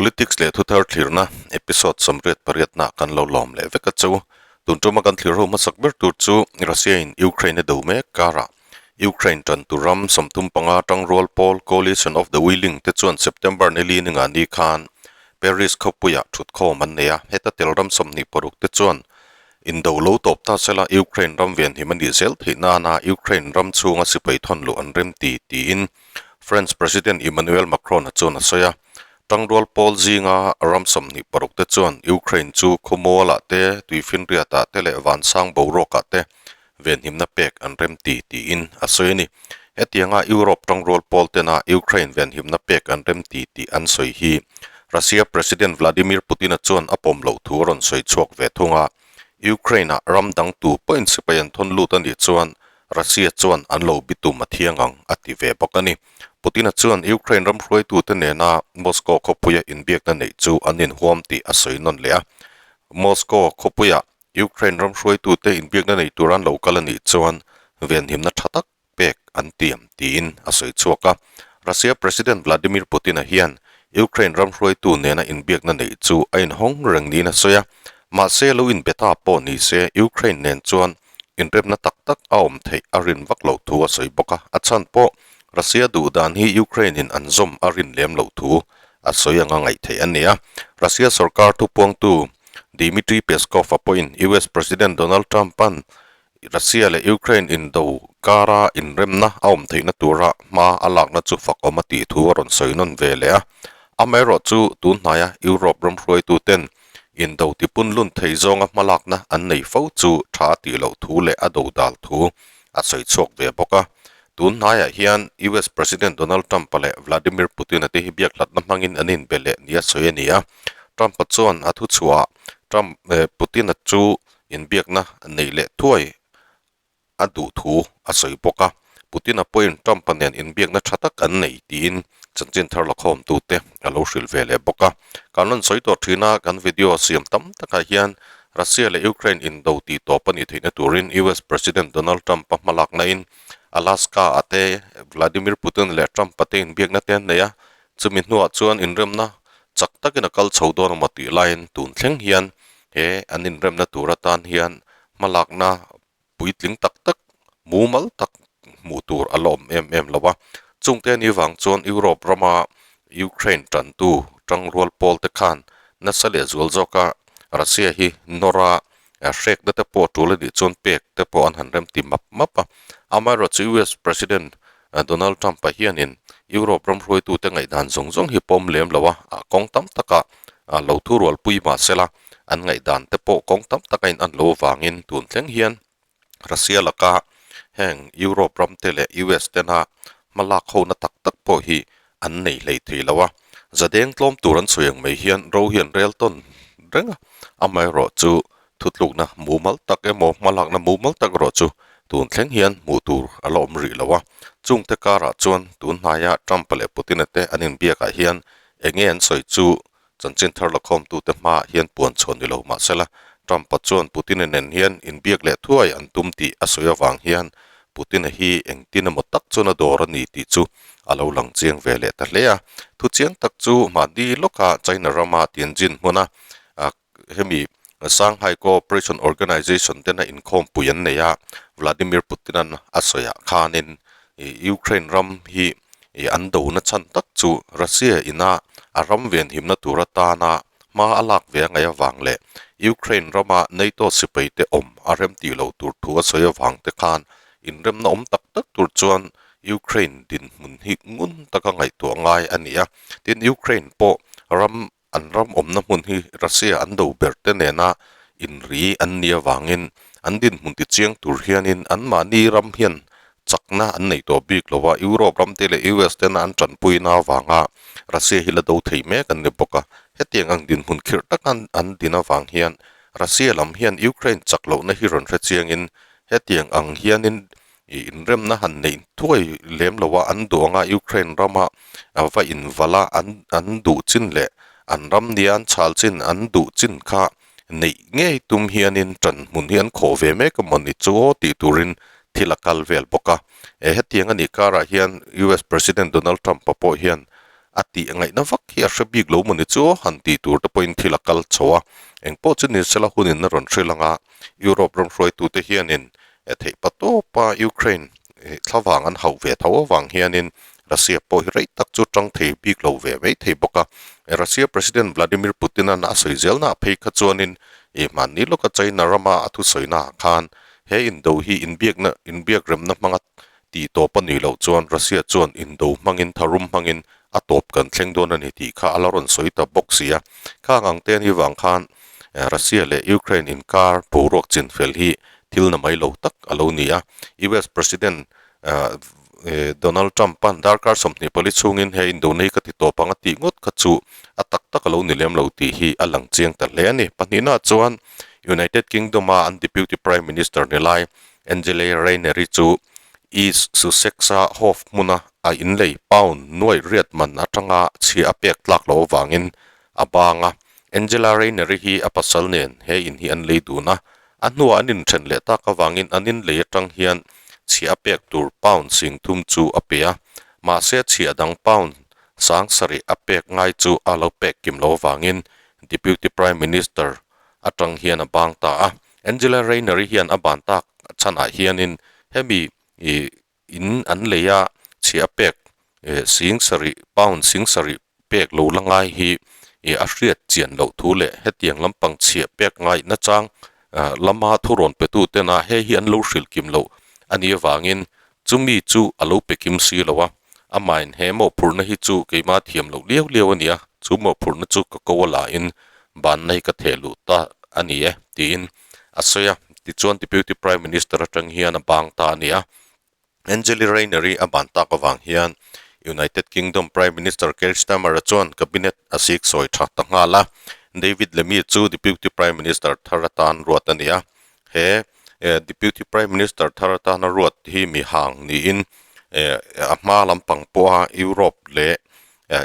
Politics leh thuthar thlirna episode 88 na kan lo lawm leh vek a chu. Tun tuma kan thlir ho hmasak ber tur chu Russia in Ukraine a do mek karah Ukraine tan tur ram 35 tangrual pawl Coalition of the Willing te chuan September ni li ninga ni khan Paris khawpuiah thutkhawm an nei a, heta tel ram 26 te chuan Indo lo tawp ta sela Ukraine ram venhim a nih zel theih nana Ukraine ram chhunga sipai thawn luh an rem ti tiin French President Emmanuel Macron-a chuan a sawi a. Tangrual pawl zinga ram 26 te chuan Ukraine chu khawmualah te, tuifinriatah te leh vansang boruakah te venhimna pek an rem ti tiin a sawi a ni. Hetianga Europe tangrual pawl tena Ukraine venhimna pek an rem ti tih an sawi hi Russia President Vladimir Putin-a chuan a pawm loh thu a rawn sawi chhuak ve thung a. Ukraine-ah ram dang tu pawhin sipai an thawn lut a nih chuan Russia chuan an lo bitum a thiang ang a ti ve bawk a ni. Putin-a chuan Ukraine ram hruaitute nena Moscow khawpuia inbiakna neih chu an inhuam tih a sawi nawn leh a. Moscow khawpuia Ukraine ram hruaitute inbiakna nei tur an lo kal a nih chuan venhimna tha tak pek an tiam tiin a sawi chhuak a. Russia President Vladimir Putin-a hian Ukraine ram hruaitu nena inbiakna neih chu a inhawng reng niin a sawi a, mahse lo inbe ta pawh ni se Ukraine nen chuan inremna tak tak a awm theih a rin vak loh thu a sawi bawk a, a chhan pawh Russia duh dan hi Ukraine-in an zawm a rin lem loh thu a sawi anga ngaih theih a ni a. Russia sorkar thupuangtu Dmitry Peskov-a pawhin US President Donald Trump-a'n Russia leh Ukraine indo kara inremna a awm theihna tura hma a lakna chu fak awm a tih thu a rawn sawi nawn ve leh a. Amaherawhchu tun hnaia Europe ram hruaituten indo tipun lun thei zawnga hmalakna an nei fo chu tha a tih loh thu leh a dodal thu a sawi chhuak ve bawk a. Tun hnaiah hian US President Donald Trump-a leh Vladimir Putin-a te hi biakhlatna hmangin an inbe leh nia sawi a ni a. Trump-a chuan a thuchhuahah Trump Putin-a chu inbiakna neih leh thuai a duh thu a sawi bawk a, Putin-a pawhin Trump-a nen inbiakna tha tak an nei tiin chanchin thar lakhawmtute a lo hrilh ve leh bawk a. Kan rawn sawi tawh thin a, kan video siam tam takah hian Russia leh Ukraine indo tih tawp a nih theihna turin US President Donald Trump-a hmalakna-in Alaska-a te Vladimir Putin leh Trump-a te inbiakna te an nei a, chumi hnuah chuan inremna chak takin a kal chho dawn emaw tih laiin tun thleng hian He an inremna tur atan hian hmalakna puitling tak tak, mumal tak hmuh tur a la awm em em lo a. Chungte ni vang chuan Europe rama Ukraine tantu tangrual pawl te khan nasa leh zual zawka Russia hi nawra hrekna te pawh tul a nih chuan pek te pawh an han rem ti map map a. Amaherawhchu US President Donald Trump-a hianin Europe ram hruaitute ngaihdan zawng zawng hi pawm lem lo a, kawng tam taka lo thurualpui mah sela an ngaihdan te pawh kawng tam taka in an lo vangin tun thleng hian Russia laka heng Europe ram te leh US tena hmalak hona tak tak pawh hi an nei hlei thei lo a. Zadeng tlawm tur an sawi ang mai hian ro hi an rel tawn reng a, amaherawhchu Thutlukna mumal tak emaw hmalakna mumal tak erawh chu tun thleng hian hmuh tur a la awm rih lo a. Chungte karah chuan tun hnaia Trump-a leh Putin-a te an inbiakah hian eng nge an sawi chu chanchin thar lakhawmtute hmaah hian puan chhuah ni lo mahsela Trump-a chuan Putin-a nen hian inbiak leh thuai an tum tih a sawi avang hian Putin-a hi engtin emaw tak chuan a dawr a ni tih chu a lo lang chiang ve leh ta hle a. Thuchiang tak chu mahni lawka China rama Tianjin hmuna Hemi Shanghai Cooperation Organization tena inkhawmpui an nei a, Vladimir Putin-a'n a sawiah khanin Ukraine ram hi an dona chhan tak chu Russia ina a ram venhimna tur atana hma a lak ve a ngaih avang leh Ukraine rama NATO sipaite awm a rem tih loh tur thu a sawi avang te khan inremna awm tak tak tur chuan Ukraine dinhmun hi ngun taka ngaihtuah ngai a ni a. Tin, Ukraine pawh ram An ram awmna hmun hi Russia an do ber te nena inri an nih avangin an dinhmun ti chiang tur hianin anmahni ram hian chakna an nei tawh bik lo a, Europe ram te leh US tena an tanpuina avanga Russia hi la do thei mek an ni bawk a. Hetiang ang dinhmun khirh taka an din avang hian Russia lam hian Ukraine chak lohna hi rawn hre chiangin hetiang ang hianin Ih inremna han neih thuai lem lo a, an duh anga Ukraine rama va invalh a, an an duh chin leh an ram nia an chhal chin an duh chin kha neih ngei tum hianin ṭan hmun hi an khawh ve mek a mawni chu aw tih turin thil a kal vel bawk a. Hetiang a nih karah hian US President Donald Trump-a pawh hian A tih ngaihna vak hi a hre bik lo mawni chu han tih tur te pawhin thil a kal chho a, engpawh chu ni sela hunin a rawn hrilh ang a, Europe ram hruaitute hianin theih pa tawpa Ukraine thlavang an hauh ve tho avang hianin Russia pawh hi rei tak chu tang thei bik lo ve mai thei bawk a. Russia President Vladimir Putin-a'n a sawi zelnaah phei kha chuanin hmanni lawka China rama a thusawi-naah khan he indo hi inbiakna inbiakremna hmanga Tih tawp a nih loh chuan Russia chuan indo hmangin tharum hmangin a tawp kan thleng dawn a ni tih kha a la rawn sawi ta bawk si a. Khang ang te ni vang khan Russia leh Ukraine inkar boruak chinfel hi thil na mai lo tak a lo ni a. US President Donald Trump-a'n darkar 24 chhungin he indona hi ka ti tawp ang a tih ngawt kha chu a tak tak a lo ni lem lo tih hi a lang chiang ta hle a ni. Pahnihnaah chuan United Kingdom-a an Deputy Prime Minister ni lai Angela Rayner-i chu East Sussex-a Hove hmuna a inlei pound nuaih riat man atanga chhia a pek tlak loh avangin a bang a. Angela Rayner-i hi a pasal nen he in hi an lei dun a, a hnuah an inthen leh tak avangin an inlei atang hian chhia a pek tur pound 30,000 chu a pe a, mahse chhia dang pound 7,000 a pek ngai chu a lo pek kim loh avangin Deputy Prime Minister atang hian a bang ta a. Angela Rayner-i hian a ban tak chhanah hianin hemi ih in an lei a chhia pek eh 7,000 pound 7,000 pek lo la ngai hi ih a hriat chian loh thu leh hetiang lampang chhia pek ngaihna chang ah lama thurawn pe tu tena hei hi an lo hrilh kim loh a nih avangin chumi chu a lo pe kim si lo a, amahin he mawhphurhna hi chu keimah thiam loh liau liau a ni a, chu mawhphurhna chu ka ko a la in banna hi ka theh luh ta a ni e tiin a sawi a, tichuan Deputy Prime Minister atang hian a bang ta a ni a, Angeli Rayner-i a ban tak avang hian United Kingdom Prime Minister Keir Starmer-a chuan Cabinet a sik sawi tha ta nghal a, David Lammy chu Deputy Prime Minister thar atan ruat a ni a, he Deputy Prime Minister thar atana ruat hi mi hang niin a hma lampang pawha Europe leh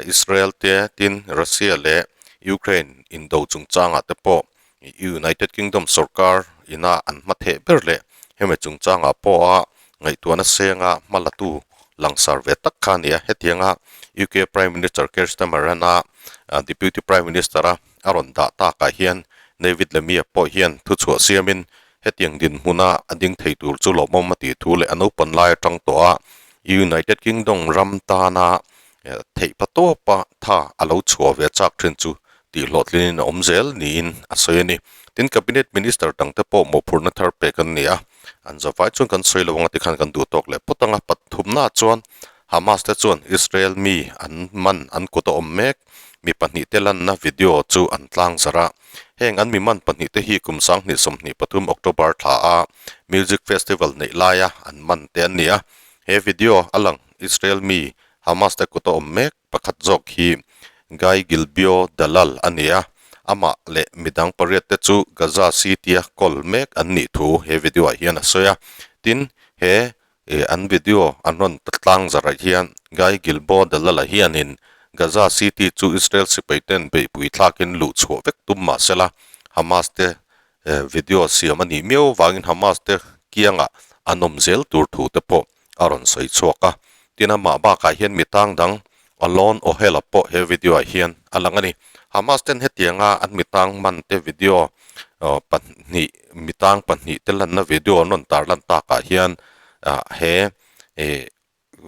Israel te tin Russia leh Ukraine indo chungchangah te pawh United Kingdom sorkar ina an hma theh ber leh hemi chungchangah pawha ngaihtuahna senga hma latu langsar ve tak kha a ni a. Hetianga UK Prime Minister Keir Starmer-ana Deputy Prime Minister-a a rawn dah takah hian David Lammy-a pawh hian thuchhuah siamin hetiang dinhmuna a ding thei tur chu lawmawm a tih thu leh a naupan lai atang tawh a United Kingdom ram tana theih pa tawpa tha a lo chhuah ve chak thin chu tih hlawhtlinin a awm zel niin a sawi a ni. Tin, Cabinet Minister dangte pawh mawhphurhna thar pek an ni a, an zavai chuan kan sawi lo anga tikhan kan duh tawk leh phawt ang a, pathumnaah chuan Hamas te chuan Israel mi an man an kut a awm mek. Mi pahnihte lanna video chu an tlang zarh a. Heng an mi man pahnihte hi kum 2023 October thla a music festival neih laia an man te an ni a. He video a lang Israel mi Hamas te kut a awm mek pakhat zawk hi Guy Gilbio Dalal a ni a. Amah leh midang pariat te chu Gaza City a kawl mek an nih thu he video ah hian a sawi a. Tin, he Ih an video an rawn tlang zarh ah hian Guy Gilboa Dalal-a hianin Gaza City chu Israel sipai ten beihpui thlakin luh chhuah vek tum mah sela Hamas te video siam a nih miau avangin Hamas te kiangah an awm zel tur thu te pawh a rawn sawi chhuak a. Tin amah bakah hian mi tang dang Alon Ohel-a pawh he video ah hian a lang a ni. Hamas ten hetianga an mi tang man te video pahnih mi tang pahnih te lanna video an rawn tarlan takah hian he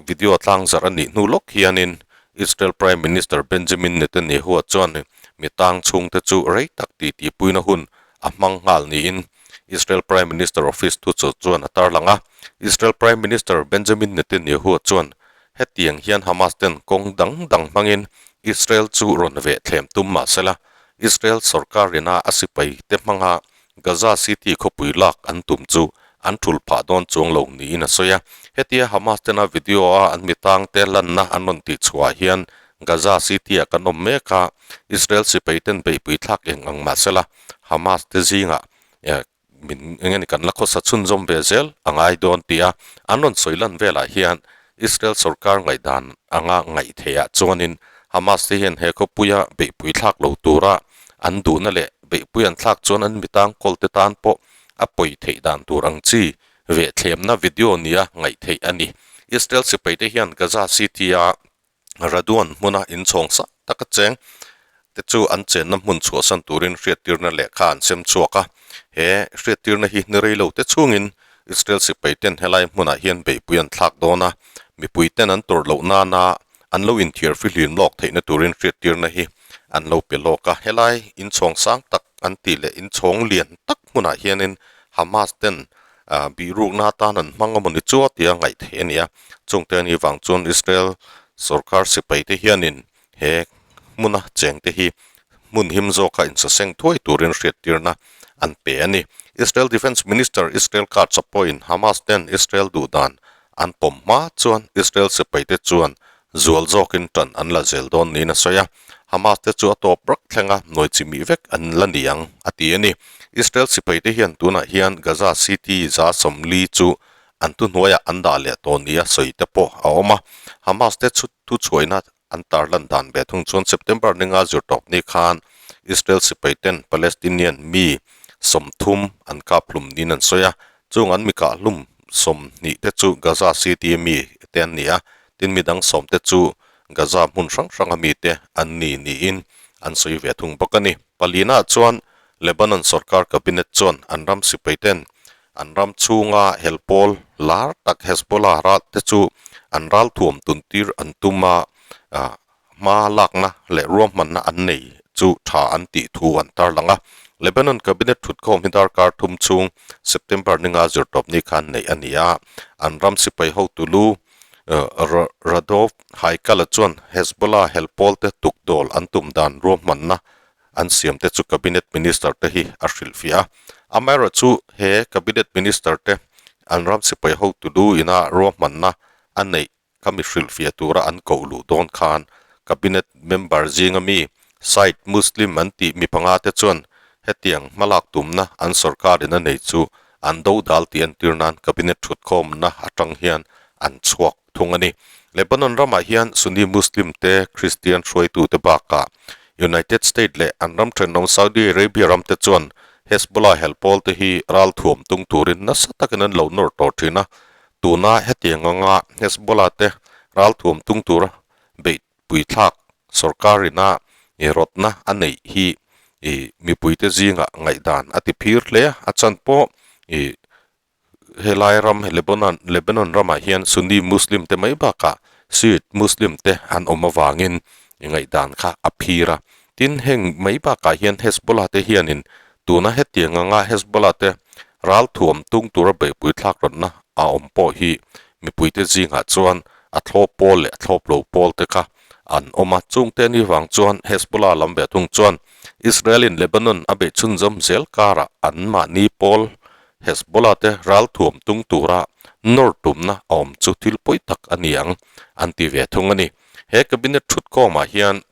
video tlang zarh a nih hnu lawk hianin Israel Prime Minister Benjamin Netanyahu-a chuan mi tang chhungte chu rei tak titipuina hun a hmang nghal niin Israel Prime Minister Office thuchawt chuan a tarlang a. Israel Prime Minister Benjamin Netanyahu-a chuan hetiang hian Hamas ten kawng dang dang hmangin Israel chu rawn veh thlem tum mah sela, Israel sorkar ina a sipai te hmanga Gaza City khawpui lak an tum chu an thul phah dawn chuang lo niin a sawi a. Hetia Hamas tena video a an mitang te lanna an rawn tih chhuah hian Gaza City ah kan awm mek a, Israel sipai ten beihpui thlak eng ang mah sela Hamas te zingah min eng nge ni kan la khawsa chhunzawm ve zel a ngai dawn tih a an rawn sawi lan velah hian Israel sorkar ngaihdan anga ngaih theihah chuanin Hamas te hian he khawpuia beihpui thlak lo tura an duhna leh beihpui an thlak chuan an mitang kawl te tan pawh a pawi theih dan tur ang chi veh thlemna video nia ngaih theih a ni. Israel sipai te hian Gaza City-a. Raduan hmuna inchhawng sa taka cheng te chu an chenna hmun chhuahsan turin hriattirna lehkha an sem chhuak a. He hriattirna hi ni rei lo te chhungin Israel sipai ten helai hmunah hian beihpui an thlak dawn a, mipui ten an tawrh loh nana an lo inthiar fihlim lawk theihna turin hriattirna hi an lo pe lawk a. Helai inchhawng sang tak an tih leh inchhawng lian tak hmunah hianin Hamas ten bihrukna atan an hmang a mawni chu a tia ngaih theih a ni a. Chungte a nih vang chuan Israel sorkar sipai te hianin he hmuna cheng te hi hmun him zawka insaseng thuai turin hriattirna an pe a ni. Israel Defence Minister Israel Katz a pawhin Hamas ten Israel duhdan an pawm hma chuan Israel sipai te chuan zual zawkin tan an la zel dawn niin a sawi a, Hamas te chu a tawp rak thlenga nawi chi mih vek an la ni ang a ti a ni. Israel sipai te hian tunah hian Gaza City 140 chu an thuhnuaiah an dah leh tawh nia sawi te pawh a awm a, Hamas te chu thuchhuaina an tarlan dan ve thung chuan September ninga zirtawp ni khan Israel sipai ten Palestinian mi 30 an kap hlum niin an sawi a, chung an mi kah hlum 20 te chu Gaza City mi te an ni a, tin midang 10 te chu Gaza hmun hrang hranga mi te an ni niin an sawi ve thung bawk a ni. Palina chuan Lebanon sorkar cabinet chuan an ram sipai ten an ram chhunga hel pawl lar tak Hezbollah ral te chu an ral thuam tun tir an tum a, hma lakna leh ruahmanna an nei chu tha an tih thu an tarlang a. Lebanon cabinet thutkhawm hi darkar thum chhung September ninga zirtawp ni khan neih a ni a, an ram sipai hotu lu Radov Haikal-a chuan Hezbollah hel pawl te tukdawl an tum dan ruahmanna an siam te chu Cabinet Minister te hi a hrilhfiah a. Amaherawhchu he Cabinet Minister te an ram sipai hotu lu ina ruahmanna a neih kha mi hrilhfiah tura an koh luh dawn khan Cabinet member zinga mi Shiite Muslim an tih mi panga te chuan hetiang hmalak tumna an sorkarin a nei chu an do dal tih entir nan Cabinet thutkhawmna atang hian an chhuak thung a ni. Lebanon ramah hian Sunni Muslim te Christian hruaitute bakah United State leh an ram thenawm Saudi Arabia ram te chuan Hezbollah hel pawl te hi ral thuam tung turin nasa takin an lo nawr tawh thin a, tuna hetiang anga Hezbollah te ral thuam tung tura beih puithlak sorkarina i rawtna a neih hi i mipuite zingah ngaihdan a ti phir hle a, a chan pawh i Helai ram Lebanon Lebanon ramah hian Sunni Muslim te mai bakah Shiite Muslim te an awm avangin i ngaihdan kha a phir a. Tin, heng mai bakah hian Hezbollah te hianin tuna hetiang anga Hezbollah te ralthuam tung tura beihpui thlak rawtna a awm pawh hi mipuite zingah chuan a thlawp pawl leh a thlawp lo pawl te kha an awm a. Chungte ni vang chuan Hezbollah lam ve thung chuan Israel-in Lebanon a beih chhunzawm zel karah anmahni pawl Hezbollah te ralthuam tung tura nawr tumna a awm chu thil pawi tak a ni ang, an ti ve thung a ni. He cabinet thutkhawmah hian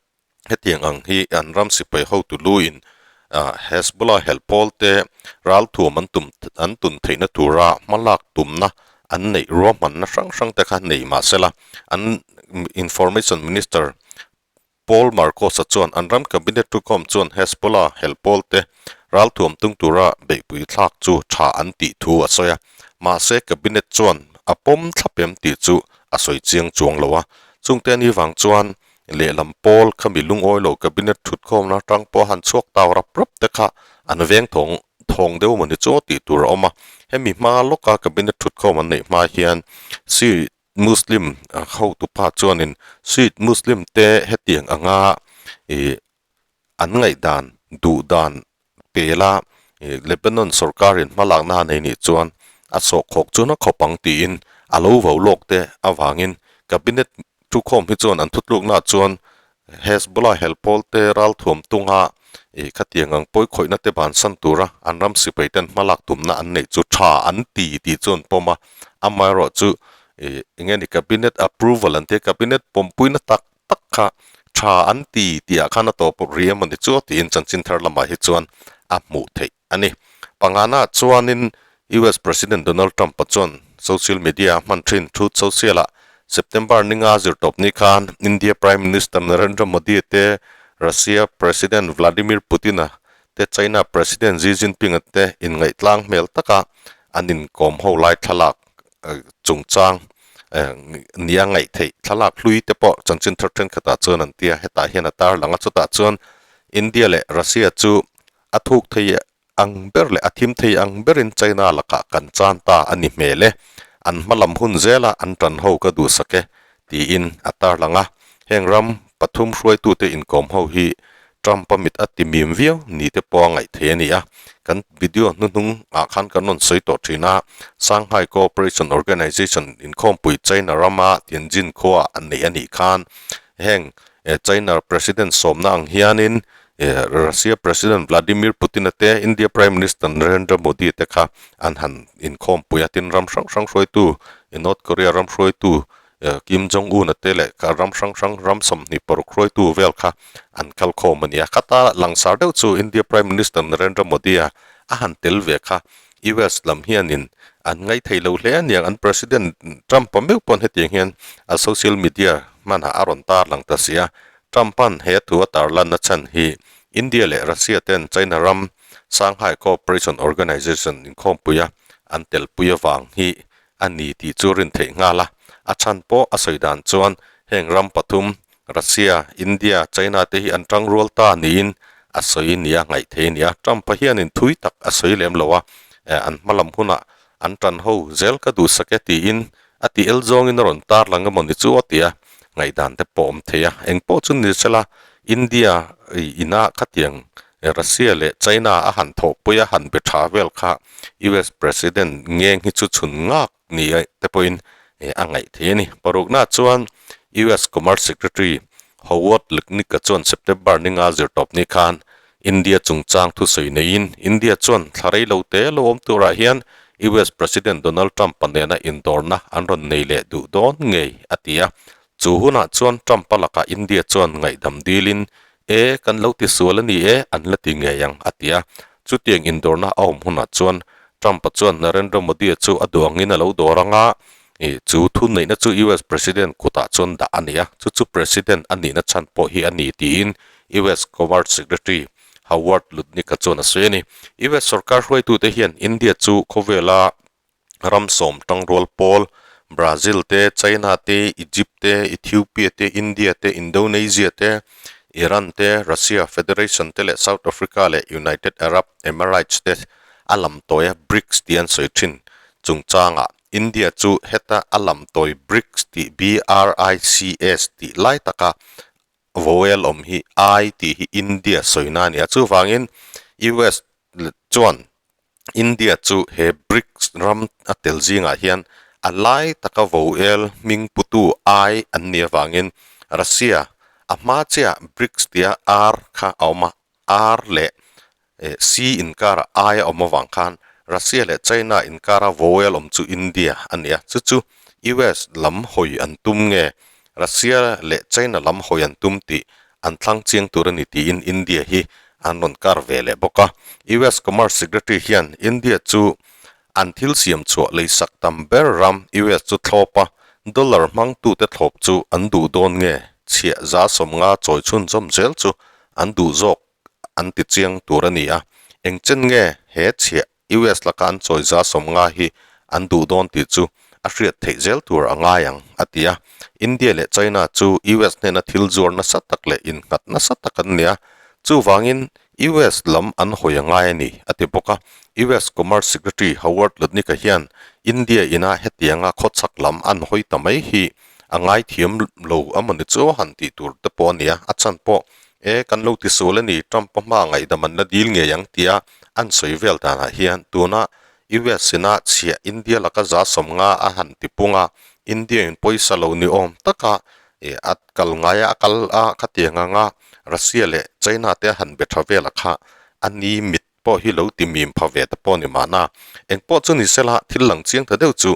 hetiang ang hi an ram sipai hotu luin Hezbollah helh pawl te ralthuam an tum an tun theihna tura hmalak tumna an neih ruahmanna hrang hrang te kha nei mahsela an Information Minister Paul Marcos-a chuan an ram cabinet thukhawm chuan Hezbollah hel pawlte ralthuam tung tura beihpui thlak chu tha an tih thu a sawi a, mahse cabinet chuan a pawm thlap em tih chu a sawi chiang chuang lo a. Chungte ni vang chuan lehlam pawl khami lungawi lo cabinet thutkhawmna atang pawh han chhuak tau rap rap te kha an veng thawng thawng deuh mawni chu tih tur a awm a. Hemi hma lawka cabinet thutkhawm an neih hma hian Muslim hotu pa chuanin Shiite Muslim te hetiang anga ih an ngaihdan duh dan pela ih Lebanon sorkarin hmalakna a nei nih chuan a sawhkhawk chuan a khawp ang tiin a lo vo lawk te avangin cabinet thukhawm hi chuan an thutluknaah chuan Hezbollah hel pawl te ralthuam tunga ih khatiang ang pawi khawihna te bansan tura an ram sipai ten hmalak tumna an neih chu tha an ti tih chu an pawm a, amaherawh chu ih eng nge ni cabinet approval an tia cabinet pawmpuina tak tak kha tha an ti tih ah khan a tawp rih emaw ni chu tiin chanchin thar lamah hi chuan a hmuh theih a ni. Pangana chuanin US President Donald Trump-a chuan social media a hman thin Truth Social-ah September ninga zirtawp ni khan India Prime Minister Narendra Modi te, Russia President Vladimir Putin-a te, China President Xi Jinping-a te inngaih tlang hmel taka an inkawm ho lai thlalak chungchang. nia ngaih theih thlalak hlui te pawh chanchin thar thenkhatah chuan an ti a, hetah hian a tarlang a, chutah chuan India leh Russia chu a thuk thei ang ber leh a thim thei ang berin China lakah kan chan ta a ni hmel e, an hma lam hun zela an tan ho ka duhsak e tiin a tarlang a, heng ram pathum hruaitute inkawm ho hi Trump-a mit a ti mim viau ni te pawh a ngaih thei a ni a, kan video hnuhnung ah khan kan rawn sawi tawh thin a, Shanghai Cooperation Organization inkhawmpui China rama Tianjin khua an neih a nih khan heng China President sawmna ang hianin Russia President Vladimir Putin-a te India Prime Minister Narendra Modi te kha an han inkhawmpui a, tin ram hrang hrang hruaitu North Korea ram hruaitu Kim Jong Un a te leh kha ram hrang hrang ram 26 hruaitu vel kha an kal khawm a ni a. Khata langsar deuh chu India Prime Minister Narendra Modi a a han tel ve kha US lam hianin an ngaithei lo hle a niang. An President Trump a meuh pawn hetiang hian a social media hmanah a rawn tar lang ta si a. Trump-a'n he thu a tarlanna chhan hi India leh Russia ten China ram Shanghai Cooperation Organization inkhawmpuia an telpui avang hi a ni tih chu rin theih nghal a, a chhan pawh a sawi dan chuan heng ram pathum, Russia, India, China te hi an tang rual ta niin a sawi nia ngaih thei a ni a, Trump-a hianin thui tak a sawi lem lo a, an hma lam hunah an tan ho zel ka duhsak e tiin a ti el zawngin a rawn tar lang emaw ni chu aw tia ngaihdan te pawh awm thei a, eng pawh chu ni sela India ina khatiang Russia leh China a han thawhpui a han be tha vel kha US President ngeng hi chu chhun ngak ni te pawhin a ngaih thei a ni. Parukna chuan US Commerce Secretary Howard Lutnick-a chuan September ninga zirtawp ni khan India chungchang thusawi neiin India chuan thla rei lo te lo awm turah hian US President Donald Trump-a nena indawrna an rawn nei leh duh dawn ngei a ti a. Chu hunah chuan Trump-a lakah India chuan ngaihdam dilin E, kan lo ti sual a ni e, an la ti ngei ang, a ti a. Chutiang indawrna a awm hunah chuan Trump-a chuan Narendra Modi-a chu a duh angin a lo dawr ang a, i, chu thuneihna chu US President kutah chuan dah a ni a, chu chu President a nihna chhan pawh hi a ni, tiin US Commerce Secretary Howard Lutnick-a chuan a sawi a ni. US sorkar hruaitute hian India chu khawvela ram sawm tangrual pawl, Brazil te, China te, Egypt te, Ethiopia te, India te, Indonesia te, Iran te, Russia Federation te leh South Africa leh United Arab Emirates te a lam tawi a BRICS tih an sawi thin chungchangah India chu heta a lam tawi BRICS tih B-R-I-C-S tih lai taka vowel awm hi I tih hi India sawina a ni a, chuvangin US chuan India chu he BRICS ram a tel zingah hian a lai taka vowel hming putu I an nih avangin Russia a hma chiah BRICS tia R kha a awm a, R leh C inkara I a awm avang khan Russia leh China inkara vowel awm chu India a ni a, chu chu US lam hawi an tum nge Russia leh China lam hawi an tum tih an thlang chiang tur a ni tiin India hi an rawn kar ve leh bawk a. US Commerce Secretary hian India chu an thil siam chhuah leisak tam ber ram US chu thlawp a, dollar hmangtute thlawp chu an duh dawn nge chhiah 50% chawi chhunzawm zel chu an duh zawk an ti chiang tur a ni a. Engchen nge he chhiah US laka an chawi 50% hi an duh dawn tih chu a hriat theih zel tur a ngai ang, a ti a. India leh China chu US hnena thil zuar nasa tak leh innghat nasa tak an ni a, chuvangin US lam an hawi a ngai a ni, a ti bawk a. US Commerce Secretary Howard Lutnick-a hian India ina hetianga khawchhak lam an hawi ta mai hi a ngaithiam lo a mawni chu han tih tur te pawh a ni a, a chhan pawh E, kan lo ti sual a ni, Trump-a hma ngaihdam an la dil ngei ang tia an sawi vel danah hian tuna US ina chhiah India laka 50% a han ti pung a, India in pawisa lo ni awm taka e a kal ngai a, a kal a khatiang anga Russia leh China te a han be tha vel a kha a ni mit pawh hi lo ti mim pha ve ta pawh ni mahna. Eng pawh chu ni sela thil lang chiang ta deuh chu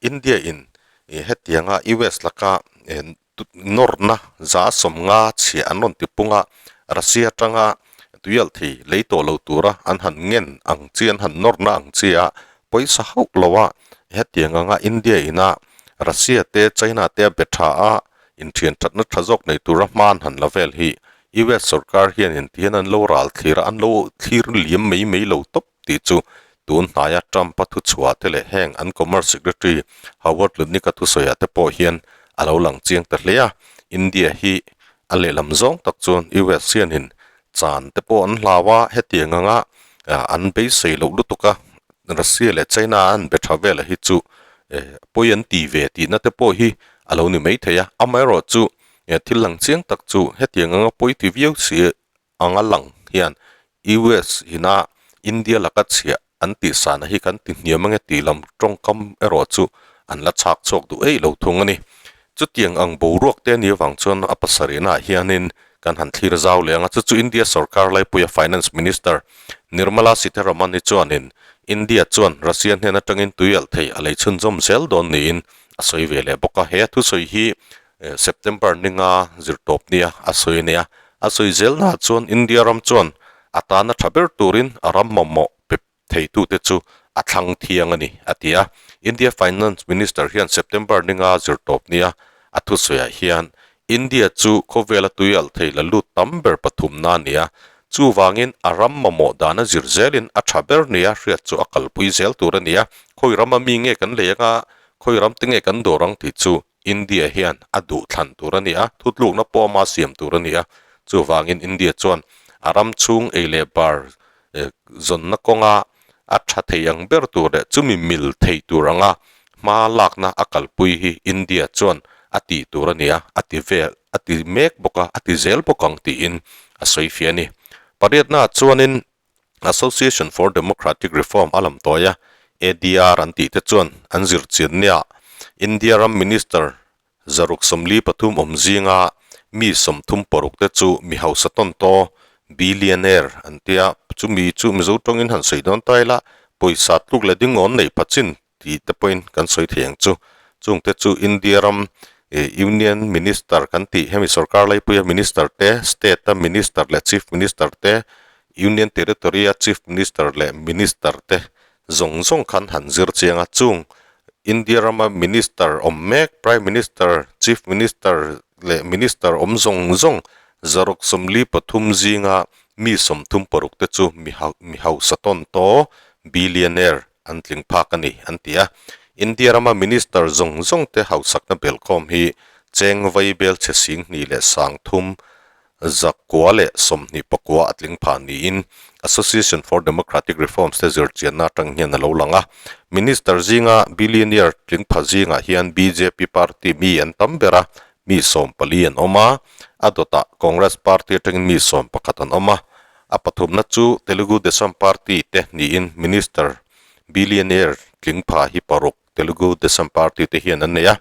India in e hetianga US laka e Nawrna 50% chhiah an rawn ti pung a, Russia atanga tuialh thei lei tawh lo tura an han ngen ang chi, an han nawrna ang chi a pawisa hauh lo a, hetiang anga India ina Russia te China te a be tha a, inthian thatna tha zawk nei tura hma an han la vel hi US sorkar hian intihian an lo ral thlir a, an lo thlir liam mai mai lo tawp tih chu Tun hnaia Trump-a thuchhuah te leh heng an Commerce Secretary Howard Lutnick-a thusawiah te pawh hian a lo lang chiang ta hle a. India hi a lehlam zawng tak chuan US hianin chan te pawh an hlau a, hetiang anga an beisei loh lutuk a, Russia leh China an be tha vel a hi chu pawi an ti ve tihna te pawh hi a lo ni maithei a. Amaherawhchu thil lang chiang tak chu hetiang anga pawi ti viau si anga lang hian US ina India laka chhiah an tih sahna hi kan ti hniam ange tih lam tawngkam erawh chu an la chhak chhuak duh eih lo thung a ni. Chutiang ang boruak te a nih avang chuan a pasarihnaah hianin kan han thlir zau leh ang a, chu chu India sorkar laipuia Finance Minister Nirmala Sitharaman-i chuanin India chuan Russia hnen atangin tui alh thei a lei chhunzawm zel dawn niin a sawi ve leh bawk a. He a thusawi hi September ninga zirtawp nia a sawi a nia. A sawi zelnaah chuan India ram chuan a tana tha ber turin a ram mamawh pe theitute chu a thlang thiang a ni, a ti a. India Finance Minister hian September ninga zirtawp nia a thusawiah hian India chu khawvela tui alh thei la lut tam ber pathumna a ni a, chuvangin a ram mamawh dana zir zelin a tha ber nia hriat chu a kalpui zel tur a ni a. Khawi rama mi nge kan lei anga khawi ram te nge kan dawr ang tih chu India hian a duh thlan tur a ni a, thutlukna pawh ama siam tur a ni a. Chuvangin India chuan a ram chhung ei leh bar zawnna kawnga a tha thei ang ber tur leh chumi mil thei tur anga hma lakna a kalpui hi India chuan a tih tur a ni a, a ti vel a ti mek bawk a, a ti zel bawk ang tiin a sawi fiah a ni. Pariatnaah chuanin Association for Democratic Reform a lam tawi a, ADR an tih te chuan an zir chian nia India ram Minister zaruk 43 awm zinga mi 36 te chu mi hausa tawn taw, billionaire, an tia, chumi chu Mizo tawngin han sawi dawn ta ila pawisa tluk leh dingawn neih pha chin tih te pawhin kan sawi thei ang chu. Chungte chu India ram Union Minister kan tih hemi sorkar laipuia Minister te, State a Minister leh Chief Minister te, Union Territory a Chief Minister leh Minister te zawng zawng khan han zir chiang a. Chung India rama Minister awm mek, Prime Minister, Chief Minister leh Minister awm zawng zawng 143 zinga mi 36 te chu mi hausa tawn taw, billionaire, an tling phak a ni, an ti a. India rama Minister zawng zawng te hausakna belkhawm hi cheng vai bel chhe 23,329 a tling phah niin Association for Democratic Reforms te zirchianna atang hian a lo lang a. Minister zinga billionaire tling pha zingah hian bjp party mi an tam ber a, mi 14 an awm a, a dawtah Congress party atangin mi 11 an awm a. A pathumna chu Telugu Desam Party te niin Minister billionaire tling pha hi paruk Telugu Desam Party te hian an nei a.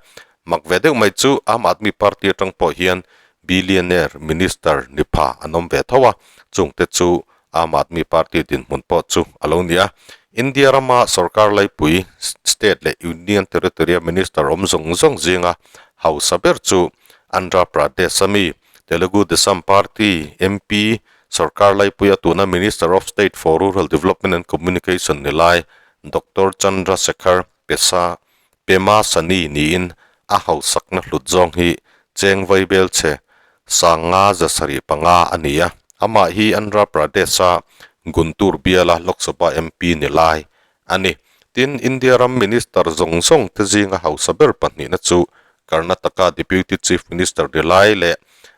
Mak ve deuh mai chu Aam Aadmi Party atang pawh hian billionaire Minister ni pha an awm ve tho a, chungte chu Aam Aadmi Party dinhmun pawh chu a lo ni a. India rama sorkar laipui, state leh union territory-a minister awm zawng zawng zinga hausa ber chu Andhra Pradesh-a mi Telugu Desam Party MP, sorkar laipuia tuna Minister of State for Rural Development and Communication ni lai Doctor Chandra Shekhar Pesa Pema Sani niin a hausakna hlut zawng hi cheng vaibel chhe 575 a ni a. Amah hi Andhra Pradesh-a Guntur biala Lok Sabha MP ni lai a ni. Tin, India ram Minister zawng zawng te zinga hausa ber pahnihna chu Karnataka Deputy Chief Minister ni lai leh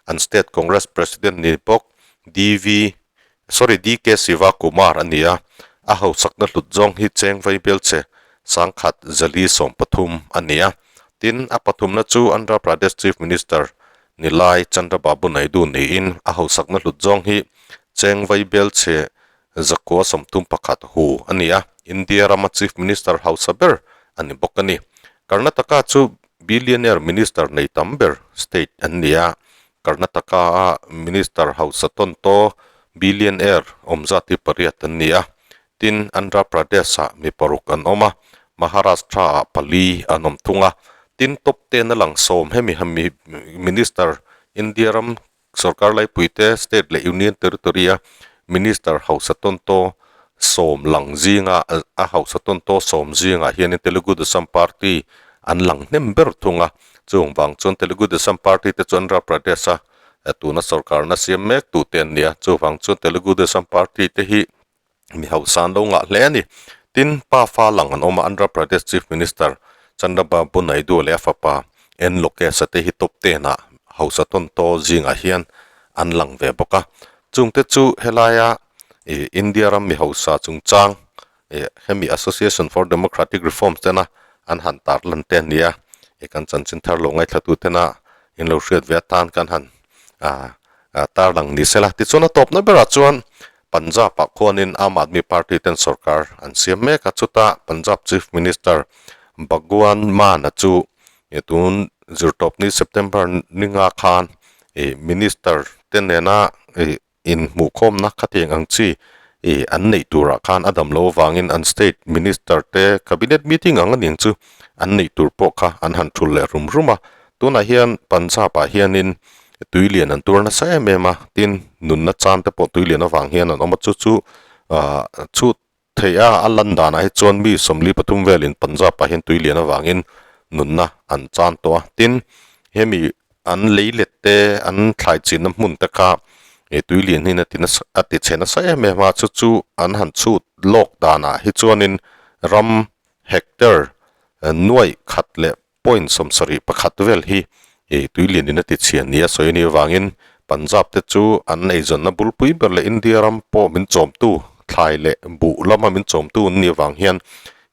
an State Congress President ni bawk DV sorry DK Siva Kumar a ni a, a hausakna hlut zawng hi cheng vaibel che 1430 a ni a. Tin, a pathumna chu Andhra Pradesh Chief Minister ni lai Chandrababu Naidu niin a hausakna hlut zawng hi cheng vaibel che 931 hu a ni a, India rama Chief Minister hausa ber a ni bawk a ni. Karnataka chu billionaire minister nei tam ber state an ni a, Karnataka-a minister hausa tawn taw billionaire awm zat hi pariat an ni a, tin Andhra Pradesh-ah mi paruk an awm a, Maharashtra-ah pali an awm thung a, tin top ten a lang sawm hemi hemi minister India ram Sorkar laipuite, State leh Union Territory-a Minister hausa tawntaw sawm lang zinga a hausa tawntaw sawm zingah hianin Telugu Desam Party an lang hnem ber thung a. Chung vang chuan Telugu Desam Party te chu Andhra Pradesh-a tuna sorkarna siam mek tute an ni a. Chuvang chuan Telugu Desam Party te hi mi hausa an lo ngah hle a ni. Tin, pa fa lang an awm a, Andhra Pradesh Chief Minister Chandrababu Naidu leh a fapa N Lokesh-a te hi top ten ah hausa tawntaw zingah hian an lang ve bawk a. Chungte chu helaia ih India ram mi hausa chungchang ih hemi Association for Democratic Reforms tena an han tarlan te a ni a, ih kan chanchin thar lo ngaithla tena in lo hriat ve atan kan han ah tarlang ni sela. Tichuan a tawpna berah chuan Punjab ah khuanin Aam Aadmi Party ten sorkar an siam mek a, chutah Punjab Chief Minister Bhagwan Mann-a chu tun zirtawpni September ninga khan ih Minister te nena ih inhmuhkhawmna khatiang ang chi ih an neih turah khan a dam lo avangin an state minister te cabinet meeting ang aniang chu an neih tur pawh kha an han thul leh rum rum a. Tunah hian Punjab ah hianin tui lian an tur nasa em em a, tin nunna chan te pawh tui lian avang hian an awm a, chu chu ah chhut theih a, a lan danah hi chuan mi 43 velin Punjab ah hian tui lian avangin nunna an chan tawh a, tin hemi an lei let te an thlai chinna hmun te kha ih tui lian hian a ti nasa a ti chhe nasa em em a, chu chu an han chhut lawk danah hi chuanin ram hectare nuaih khat leh Point 71 vel hi ih tuilian in a ti chhian nia sawi a nih avangin Punjab te chu an eizawnna bulpui ber leh India ram pawh min chawmtu thlai leh buh lama min chawmtu an nih avang hian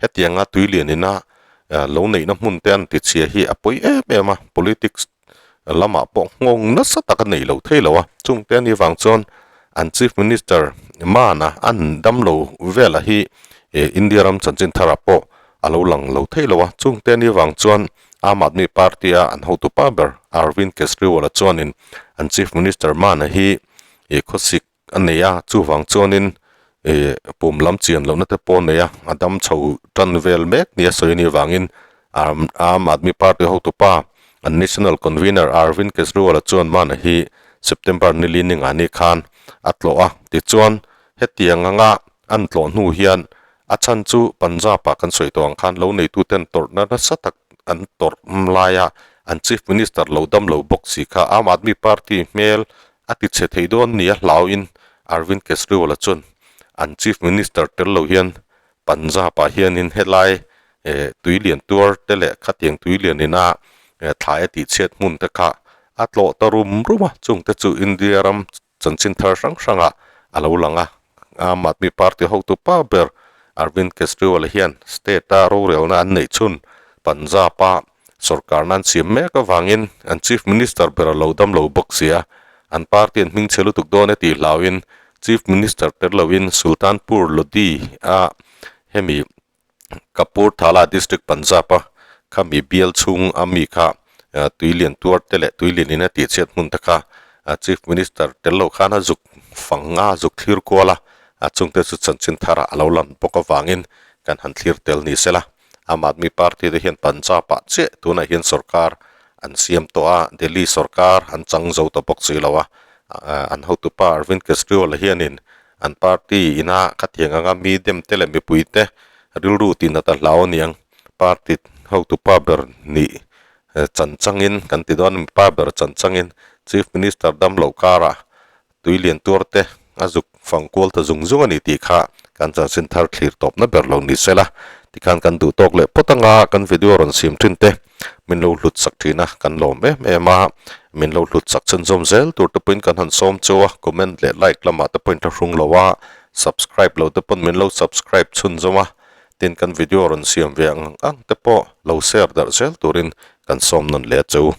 hetianga tuilian ina lo neihna hmun te an ti chhia hi a pawi em em a, politics lamah pawh nghawng nasa tak a nei lo thei lo a, chungte a nih avang chuan an Chief Minister Mana an damlo vela hi India ram chanchin tharah pawh a lo lang lo thei lo a, chungte a nih avang chuan Aam Aadmi Party a an hotupa ber Arvind Kejriwal-a chuanin an Chief Minister Mana hi khawsik a nei a, chuvang chuanin ih pum lam chian lohna te pawh a nei a, a dam chho tan vel mek nia sawi a nih avangin Aam Aadmi Party hotupa an National Convener Arvind Kejriwal-a chuan Mana hi September ni li ninga ni khan a tlawh a, tichuan hetiang anga an tlawh hnu hian a chhan chu Punjab-ah kan sawi tawh ang khan lo neituten tawrhna nasa tak an tawrh laia an Chief Minister lo dam lo bawk si kha Aam Aadmi Party hmel A ti chhe thei dawn nia hlauin Arvind Kejriwal-a chuan an Chief Minister tel lo hian Punjab-ah hianin helai tui lian tuar te leh khatiang tui lian ina thlai a tihchhiat hmun te kha a tlawh ta rum rum a, chungte chu India ram chanchin thar hrang hrangah a lo lang a. Aam Aadmi Party hotu pa ber Arvind Kejriwal-a hian state-a rorelna an neih chhun Punjab-a Sorkar nan siam mek avangin an Chief Minister ber a lo dam lo bawk sia, an party an hming chhe lutuk dawn e tih hlauin Chief Minister tel loin Sultanpur Lodi a hemi Kapurthala District Punjab a khami bial chhung a mi kha tuilian tuar te leh tuilian in a tihchhiat hmun te kha Chief Minister tel lo khan a zuk fang a zuk thlir kual a, chungte chu chanchin thar ah a lo lan bawk avangin kan han thlir tel ni sela. Aam Aadmi Party te hian Punjab ah chiah tunah hian sorkar an siam tawh a, Delhi sorkar an chang zo ta bawk si lo a, an hotupa Arvind Kejriwal hianin an party ina khatiang anga mi dem te leh mipui te rilru tih nat a hlau aniang party hotupa ber nih chan changin kan ti dawn a mi pa ber chan changin Chief Minister dam loh karah Tui lian tuar te a zuk fang kual ta zung zung a ni tih kha kan chanchin thar thlir tawpna ber lo ni sela. Tikhan kan duh tawk leh phawt anga kan video rawn siam thin te min lo hlut sak thin a, kan lawm em em a, min lo hlut sak chhunzawm zel tur te pawhin kan han sawm cheu a, comment leh like lamah te pawhin thlahrung lo a, subscribe lo te pawn min lo subscribe chhunzawm a, tin kan video rawn siam ve ang ang te pawh lo share darh zel turin kan sawm nawn leh a cheu.